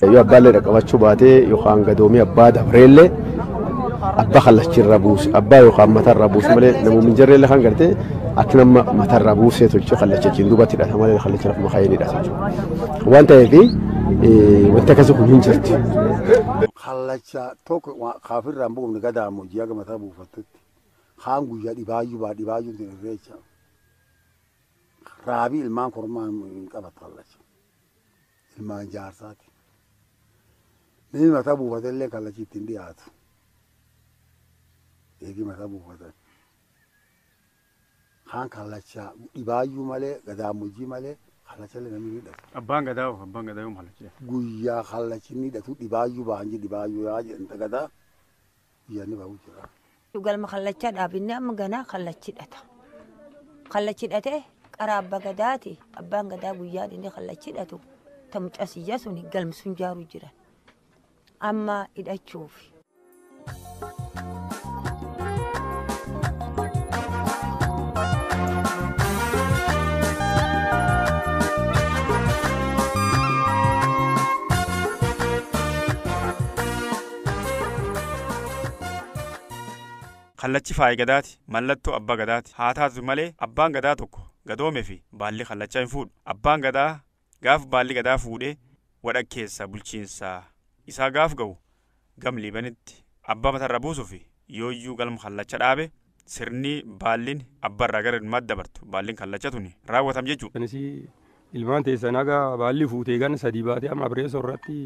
Yoo abbaallee dhaqqabachuu baatee yookaan gadoomii abbaa dabreellee abbaa kallachirra buuse abbaa yookaan matarra buuse malee namuu minjarreellee kan gartee akka nama matarra buusee tolchee kallacha achiin duubatti hidhata malee kallacha lafuma kaayee ni hidhata jechuudha. Waan ta'eef wanti akkasii kun hin jirti. Kallacha tokko kaafirraan buufne gadaamu ji'a mataa buufattutti. Kaan guyyaa dhibaayyuu baa dhibaayyuu hin irreecha. Raabii ilmaan kormaa hin qabatu kallacha. Ilmaan jaarsaati. Namni mataa buufatellee kallachi ittiin dhiyaatu. Eegi mataa buufatan. Kaan kallacha dhibaayyuu malee gadaamojjii malee kallachallee namni ni hidhatu. Abbaan gadaa abbaan gadaa yoom kallacha? Guyyaa kallachi ni hidhatu dhibaayyuu ba'an dhibaayyuu yaa jedhan gadaa guyyaa inni ba'u jira. Galma kallachaa dhaabinne amma ganaa kallachi hidhata. Kallachi hidhatee qara abbaa gadaati. Abbaan gadaa guyyaa inni kallachi hidhatu ta mucasiyya suni galmi sun jaaruu jiran. Amma hidhachuuf. Kallachi faaya gadaati mallattoo abbaa gadaati haa taatu malee abbaan gadaa tokko gadoomee fi baalli kallachaa hin fuudhu. Abbaan gadaa gaaf baalli gadaa fuudhee wadhakkeessa bulchiinsa isaa gaaf ga'u gam liibanitti abbaa matarra buusuu fi yooyyuu galma kallacha dhaabe sirni baalliin abbaarraa gara ilmaatti dabartu baalliin kallacha tuni raawwatam jechuudha. Kanis ilmaan teessan haga baalli fuutee gan sadii baatee amma bireessa irratti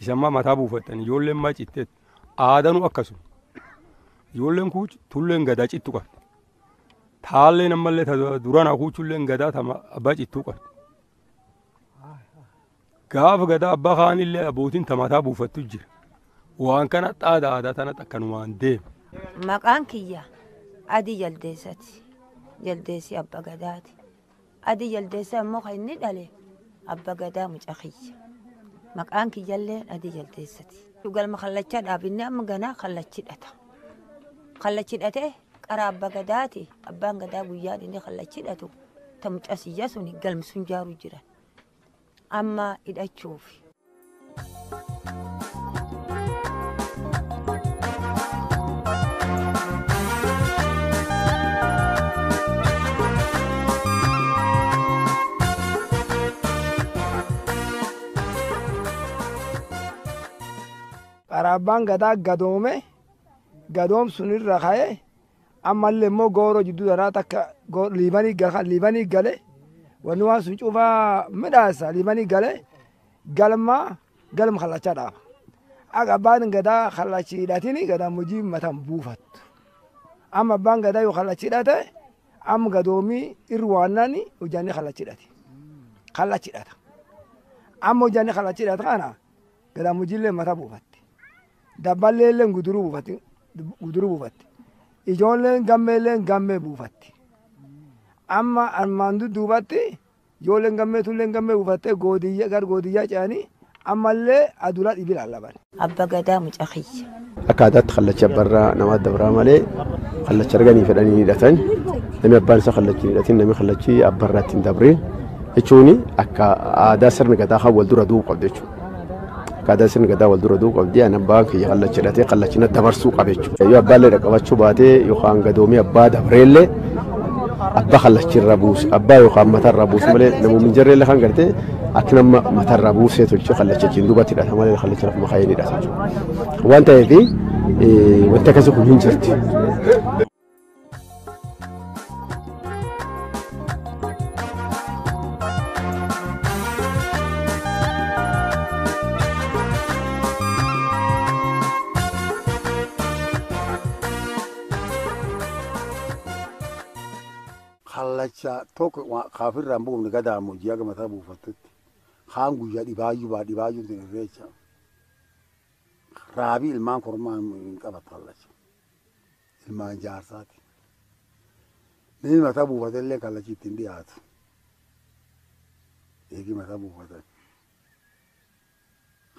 isammaa mataa buufattan ijoolleen maa citteet aadanuu akkasuma. Ijoolleen kuuch tulleen gadaa cittu qabdi. Taalleen ammallee duraan kuuchulleen gadaa abbaa cittuu qabdi. Gaafa gadaa abbaa kaanillee abbootiin mataa buufattu jira. Waan kana aadaa aadaa tanatti akkanumaan deema. Maqaan kiyya Adii Jaldeessati. Jaldeessi abbaa gadaati. Adii Jaldeessa immoo kan inni dhale abbaa gadaa mucaa kiyya. Maqaan kiyyallee Adii Jaldeessati. Galma kallachaa dhaabinne amma ganaa kallachi hidhata. Kallachi hidhatee qara abbaa gadaati. Abbaan gadaa guyyaa inni kallachi hidhatu ta mucasiyya suni galmi sun jaaruu jiran. Amma hidhachuuf. Qara abbaan gadaa gadoome gadoom sunirra ka'ee ammallee immoo gooroo jidduu danaa takka liibanii gale wanni waan sun cufaa midhaasa liibanii gale galma galma kallachaa dhaaba. Akka abbaan gadaa kallachi hidhatini gadaamojii mataan buufattu. Amma abbaan gadaa yoo kallachi hidhate amma gadoomii irri waannani hojjanni kallachi hidhate. Kallachi hidhata. Amma hojjanni kallachi hidhata kana gadaamojiillee mataa buufatti. Dabballeellee guduruu buufatti. Guduruu buufatti. Ijoolleen gammeelleen gammee buufatti. Amma armaan dudduubatti ijoolleen gammee tulleen gammee buufattee godiyyaa gara godiyyaa ce'anii ammallee adulaa dhibi lallaban. Abbaa gadaa mucaa kiyya. Akka aadaatti kallachi abbaarraa namaa dabraa malee kallacha arganii fedhanii hidhatan namni abbaan isaa kallachi hidhatin namni kallachi abbaarraa ittiin dabreen jechuun akka aadaa sirni gadaa kan wal dura du'uu qabdu jechuudha. Akka aadaa sirni gadaa wal dura du'uu qabdi ani abbaan kiyya kallachi hidhatee kallachi na dabarsuu qaba jechuudha. Yoo abbaallee dhaqqabachuu baatee yookaan gadoomii abbaa dabreellee abbaa kallachirra buuse abbaa yookaan matarra buuse malee namuu minjarreellee kan gartee akka nama matarra buusee tolchee kallacha achiin duubatti hidhata malee kallacha lafuma kaayee ni hidhata jechuudha. Waan ta'eef wanti akkasii kun hin jirti. Kallacha tokko kaafirraan buufne gadaamu ji'a mataa buufattutti. Kaan guyyaa dhibaayyuu baa dhibaayyuu hin irreecha. Raabii ilmaan kormaa hin qabatu kallacha. Ilmaan jaarsaati. Namni mataa buufatellee kallachi ittiin dhiyaatu. Eegi mataa buufatan.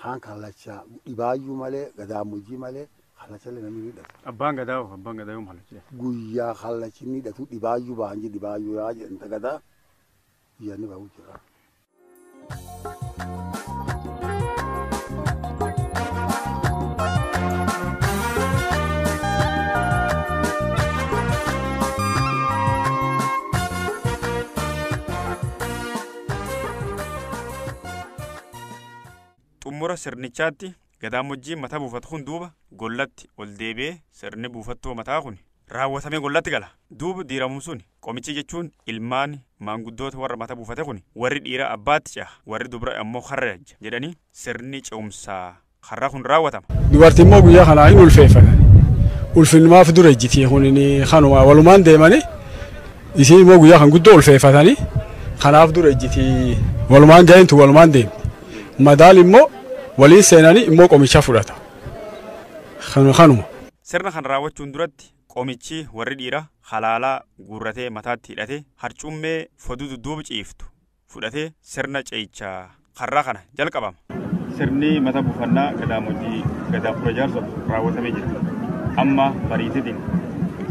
Kaan kallacha dhibaayyuu malee gadaamojjii malee kallachallee namni ni hidhatu. Abbaan gadaa abbaan gadaa yoom kallachi? Guyyaa kallachi ni hidhatu dhibaayyuu ba'an dhibaayyuu yaa jedhan gadaa guyyaa inni ba'u jira. Xumura sirnichaatti gadaamojjiin mataa buufatu kun duuba gollatti ol deebi'ee sirni buufattoo mataa kun raawwatamee gollatti gala. Duuba diiramuun sun qomichi jechuun ilmaan maanguddoota warra mataa buufate kun warri dhiiraa abbaatti ce'a warri dubara ammoo harra jedhanii sirni ce'umsaa har'a kun raawwatama. Dubartiin immoo guyyaa kanaa hin ulfeeffatan. Ulfinnumaaf dura ejjiti kun kanuma walumaan deemanii isiin immoo guyyaa kan guddoo ulfeeffatanii kanaaf dura ejjiti walumaan gahintu walumaan deemti. Madaal immoo waliin seenanii immoo qomicha fudhata. Kanuma. Sirna kan raawwachuun duratti qomichi warri dhiiraa halaalaa guurratee mataatti hidhatee harcummee foduu dudduuba ciiftu fudhatee sirna ce'ichaa har'aa kana jalqabama. Sirni mata buufannaa gadaamojjii gadaa fura jaarsof raawwatamee jira. Amma bariititiin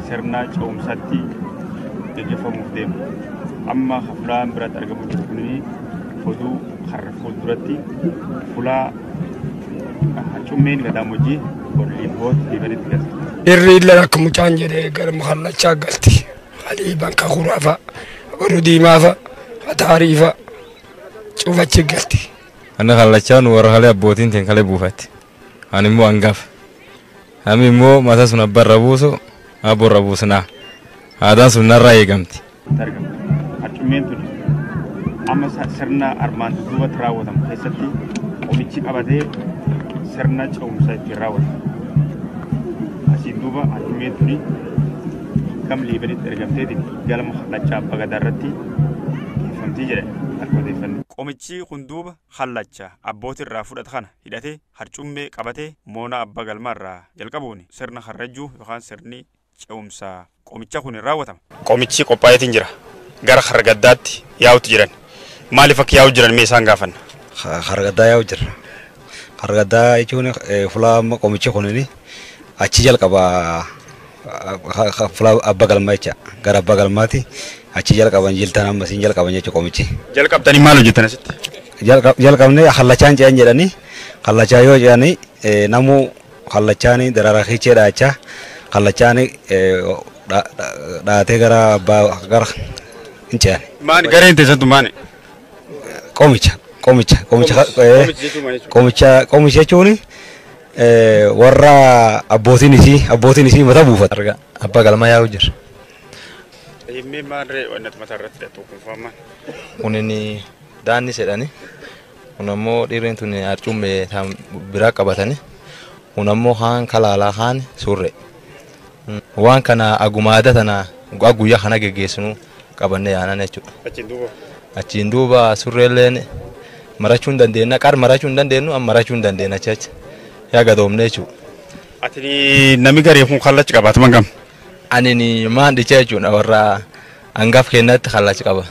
sirna ce'umsaatti gaggeeffamuuf deema. Amma hafulaan biratti argamu jiru kun foduu har'a fuulduratti fulaa harcummeen gadaamojjii olliiboot dhiibanitti galti. Irri illee akka mucaan jedhee gara makallachaa galti. Haliiban ka kuraa fa'a, godhu diimaa fa'a, hataarii fa'a cufachi galti. Ani kallachaan warra kalee abbootiin tiin kalee buufatti. Ani immoo hangafa. Ami immoo mata sun abbarra buusu abborra buusnaa. Aadaan sun narraa eegamti. Harcummeen tun amma sirna armaan duubatti raawwatamu keessatti qomichi qabatee sirna ce'umsaa ittiin raawwatama. Asiin duuba harcummeen tuni gam liibanitti ergamteetiin galma kallachaa abbaa gadaa irratti geeffamtii jedhe akka odeeffanne. Qomichi kun duuba kallacha abbootirraa fudhata kana hidhatee harcummee qabatee moona abbaa galmaarraa jalqabuun sirna harrajjuu yookaan sirni ce'umsaa qomicha kun raawwatama. Qomichi qophaa'eetiin jira. Gara hargaddaatti yaa'utti jiran. Maaliif akka yaa'u jiran mee isaan gaafanna? Hargaddaa yaa'u jira. Hargaddaa jechuun fulaa qomichi kunini achi jalqaba fulaa abbaa galmaa jecha gara abbaa galmaati achi jalqaban jiltan amma siin jalqaban jecha qomichi. Jalqabtanii maal hojjetan asitti? Jalqabnee kallachaan ce'an jedhanii kallachaa yoo ce'anii namuu kallachaani daraaraa kiichee dhaachaa kallachaani dhaatee gara abbaa gara hin ce'an. Maani gareen teessantu maani? Qomicha qomicha qomicha qomicha qomicha jechuun warra abbootiin isii mata buufata. Abbaa galmaa yaa'u jira. Himmee maalree wannati mataa irratti hidhatu kunuunfamaan? Kunin daanni jedhani. Kun ammoo dhiirri tun harcummee biraa qabatani. Kun ammoo haan kalaalaa haan surre. Waan kana aguma aadaa tana guyyaa kana geggeessinu qabannee yaanan jechuudha. Achiin duuba? Achiin duuba surreelleen marachuu hin dandeenna qar marachuu hin dandeenyu amma marachuu hin dandeenna jecha. Yaa gadoomne jechuudha. Ati namni garee kun kallacha qabaatu mangam? Ani maan dhicha jechuudha warra hangaaf kennatti kallacha qaba.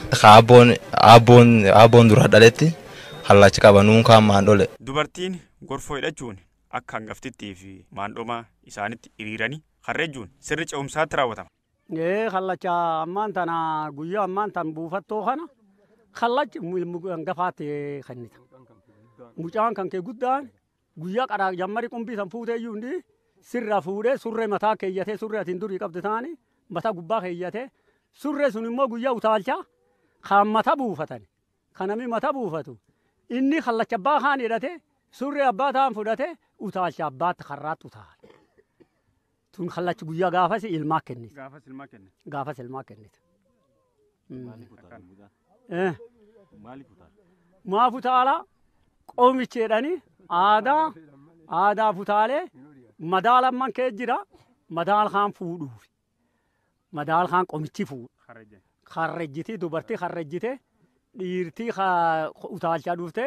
Abboon dura dhaletti kallacha qaba nuun kaan maan dhole. Dubartiin gorfoo hidhachuun akka hangaftittii fi maandhoma isaanitti hiriiranii harreejuun sirri ce'umsaatti raawwatama. Kallacha ammaan tana guyyaa ammaan tan buufattoo kana kallachi hangafaatti kennita. Mucaan kan kee guddaan guyyaa qaraa jammari qumbii san fuutee iyyuu hundi sirra fuudhee surree mataa keeyyatee surree atiin durii qabdu taani mataa gubbaa keeyyatee surree sun immoo guyyaa utaalchaa kan mata buufatan kan namni mata buufatu inni kallacha abbaa kaan hidhatee surree abbaa taan fudhatee utaalcha abbaatti karraatti utaala. Tun kallachi guyyaa gaafas ilmaa kennite. Gaafas ilmaa kennite. Gaafas ilmaa kennite. Maaliif utaala? Maaf utaala qomichi jedhanii aadaa futaalee madaala amman kee jira madaal kaan fuudhuufi madaal kaan qomichi fuudha. Harrejjiti dubartii harrejjite dhiirtii utaalchaa dhufte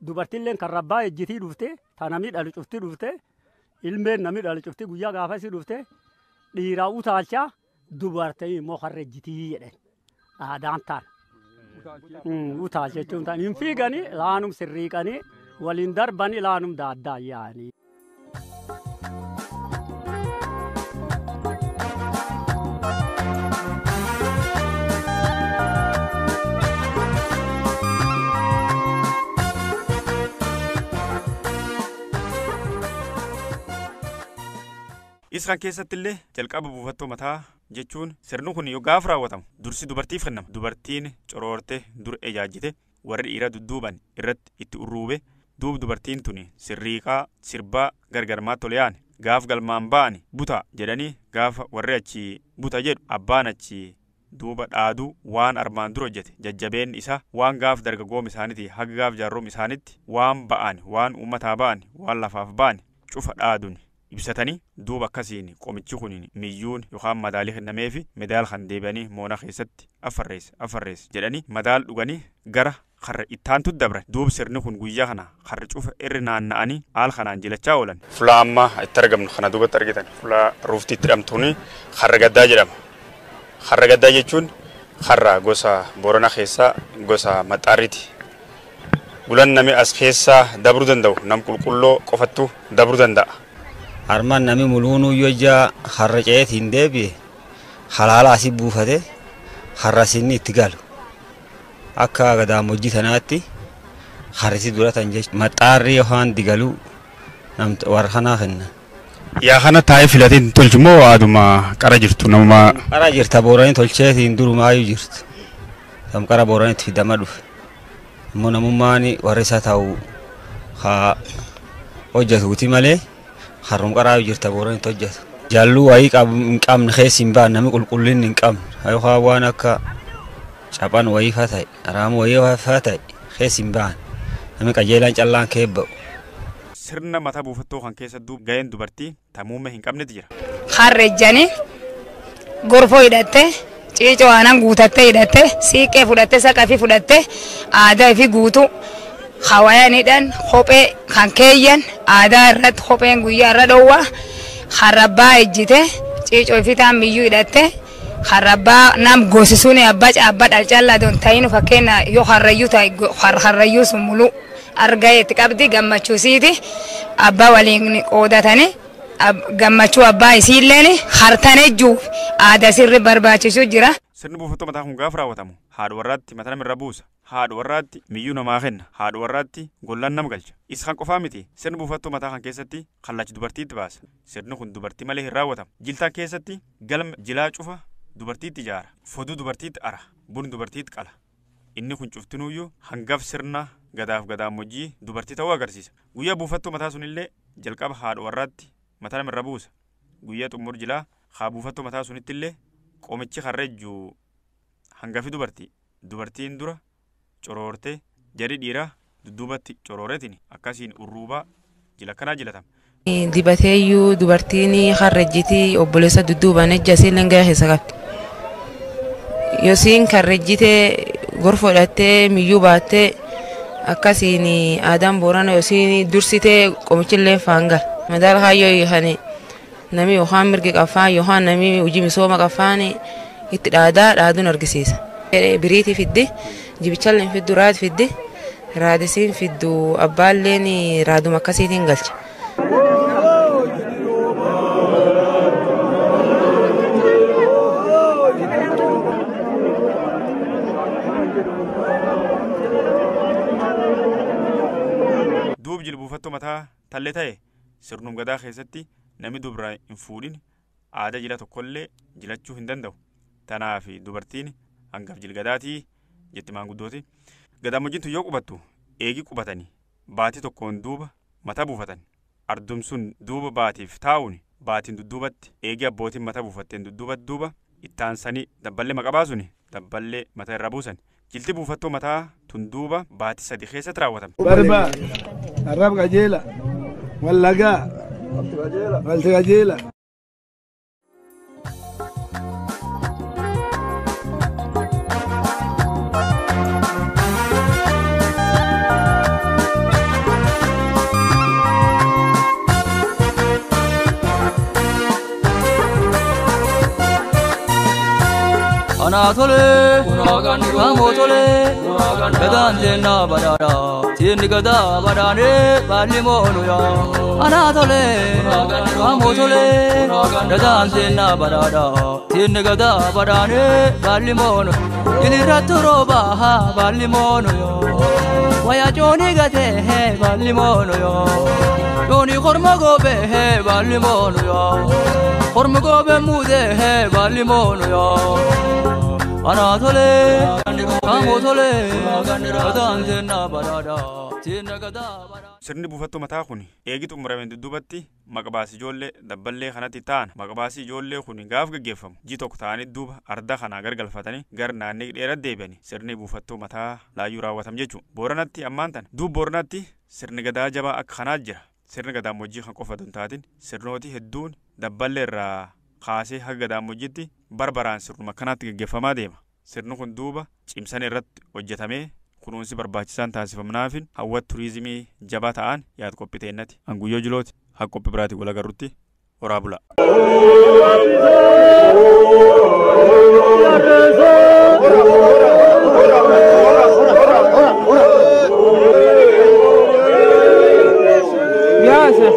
dubartiilleen kan rabbaa ejjitii dhufte ta namni dhalu cufti dhufte ilmeen namni dhalu cufti guyyaa gaafasii dhufte dhiiraa utaalchaa dubartii immoo harrejjitii jedhan aadaan taana. Utaalcha jechuun ta'an hin fiiganii laanum sirriiqanii waliin darbanii laanum daaddaa yaa'anii. Isaan keessatti illee jalqaba buufattoo mataa jechuun sirni kun yoo gaafa raawwatamu dursi dubartiif kennama. Dubartiin coroorte dur ejaajjite warri dhiiraa dudduuban irratti itti urruube Duub dubartiin tuni sirriiqaa sirbaa gargarmaa tole yaane gaaf galmaan ba'ani buta jedhanii gaafa warri achi buta jedhu abbaan achi duuba dhaaduu waan armaan dura hojjete jajjabeen isa waan gaaf dargaggoom isaaniiti haga gaaf jaarroom isaanitti waan ba'an waan uummataa ba'an waan lafaaf ba'an cufa dhaaduun ibsatanii duuba akkasiin qomichi kun miyyuun yookaan madaalii kennameefi medaal kan deebi'anii moona keessatti affarrees affarrees jedhanii madaal dhuganii gara karra ittaantu dabran. Duub sirni kun guyyaa kana karra cufa irri naanna'anii haala kanaan jilachaa oolan. Fulaa amma itti argamnu kana duubatti argitan fulaa ruuftii itti hidhamtuuni karra gaddaa jedhama. Karra gaddaa jechuun karra gosa Boorana keessaa gosa Maxxaarriiti. Bulan namni as keessaa dabruu danda'u nam qulqulloo qofattu dabruu danda'a. Armaan namni muluunuu yoo ijaa harra ce'eetiin deebi'e halaala asii buufate harra sinni itti galu. Akka gadaamojjii tanaatti harrisi duratan jechuudha. Maxxaarri yookaan digaluu warra kanaa kenna. Yaa kana taa'ee filatee hin tolchu moo aduma qara jirtu namuma. Qara jirta Booranii tolcheetiin durumaayyuu jirtu. Tam qara Booranitti fidama dhufe. Ammoo namummaan warri isa ta'u haa hojjetuuti malee harrum qaraayyuu jirta Booranitti hojjetu. Jaalluu wayii hin qabne keessa hin baane namni qulqullinni hin qabne yookaan waan akka caphan wayii faa ta'e araama wayii faa ta'e keessa hin baane namni qajeelaan callaan keebba'u. Sirna mataa buufattoo kan keessattuu ga'een dubartii tamuuma hin qabnetu jira. Harrejjanii gorfoo hidhattee ciicoo aanan guutattee hidhattee siiqqee fudhattee saqafii fudhattee aadaa fi guutuu hawaayan hidhan kophee kan keeyyan aadaa irratti kopheen guyyaa irra dhoowwaa harrabbaa ejjite ciicoo fi taan miyyuu hidhattee harrabbaa nam gosisuun abbaa caabbaa dhalcallaa don ta'in fakkeenya yoo harrayyuu ta'e harrayyuu sun muluu. Argaa itti qabdi gammachuu isiiti abbaa waliin qoodatanii gammachuu abbaa isiilleen hartan ejjuuf aadaa sirri barbaachisu jira. Sirni buufattoo mataa kun gaafa raawwatamu haadha warraatti mataa namarra buusa. Haadha warraatti miyyuu namaa kenna. Haadha warraatti gollaan nama galcha. Isa kan qofaa miti sirni buufattoo mataa kan keessatti kallachi dubartiitti baasa. Sirni kun dubartii malee hin raawwatamu. Jiltaan keessatti galma jilaa cufa dubartiitti ijaara. Foduu dubartiitti ara. Bun dubartiitti qala. Inni kun cuftinuyyuu hangaf sirna gadaaf gadaamojjii dubartii ta'uu agarsiisa. Guyyaa buufattoo mataa sunillee jalqaba haadha warraatti mataa namarra buusa. Guyyaa xumur jilaa haa buufattoo mataa sunittillee qomichi harrejjuu hangafi dubartii. Dubartiin dura coroortee jari dhiiraa dudduubatti corooreetiin akkasiin urruubaa jila kanaa jilatama. Dibateeyyuu dubartiin harrejjitii obboleessa dudduubaan ejja isiin gahee keessa qabdi. Yosiin harrejjitee gorfoo hidhattee miyyuu baattee akkasiin aadaan Boorana yosiin dursitee qomichillee faan gala. Madaala kaayyoo kan namni yookaan mirgi qabfaan yookaan namni hojii misooma qabfaan itti dhaadaa dhaaduun argisiisa. Biriitii fiddi, jibichallee fiddu, raad fiddi, raadisiin fiddu abbaalleen raaduma akkasiitiin galcha. Duub jilbuufattoo mataa tallee ta'e sirnum gadaa keessatti namni dubra hin fuudhin aadaa jila tokkollee jilachuu hin danda'u. Tanaaf dubartiin hangaf jilgadaatii jetti maanguddooti. Gadaamojjiin yoo qubattu eegi qubatanii baatii tokkoon duuba mataa buufatan. Ardumsuun duuba baatiif taa'uun baatiin dudduubatti eegi abbootiin mataa buufatteen dudduubatti duuba ittaansanii dabballee maqabaa suni dabballee mataa irra buusan. Jilti buufattoo mataa tun duuba baatii sadi keessatti raawwatame. Barba, arrab qajeela, wallagaa, walti qajeela. Anatole, Ramotole, Gadan Tena Badada, Tinigada Badane, Balimonoya. Anatole, Ramotole, Gadan Tena Badada, Tinigada Badane, Balimono, Iliraturoba, Balimonoyo, Waya Johnny Gate, Balimonoyo, Johnny Hormagobe, Balimonoyo, Hormagobe Mude, Balimonoyo. Anaa tolee kaamoo tolee gadaan teennaa badhaadha teenna gadaa badhaadha. Sirni buufattuu mataa kun eegi xumurameen dudduubatti maqbaasii ijoollee dabballee kanatti ta'an maqbaasii ijoollee kun gaaf gaggeeffamu ji tokko ta'anii duuba arda kanaa gargalfatanii gara naannii dheeraa deebi'anii sirni buufattuu mataa laayyuu raawwatam jechuudha. Booranatti ammaan tana duub Booranatti sirni gadaa jabaa akka kanaa jira. Sirni gadaamojjii kan qofa hin taatin sirnooti hedduun dabballee irraa kaasee haga gadaamojjiitti barbaraan sirnuma kanaatti gaggeeffamaa deema. Sirni kun duuba cimsan irratti hojjetamee kunuunsi barbaachisaan taasifamnaafin hawwata turizimii jabaa ta'an yaad qophii teennati. Anguyyoo jilooti haqa qophii biraatiin wal agarrutti horaa bula. Yaase.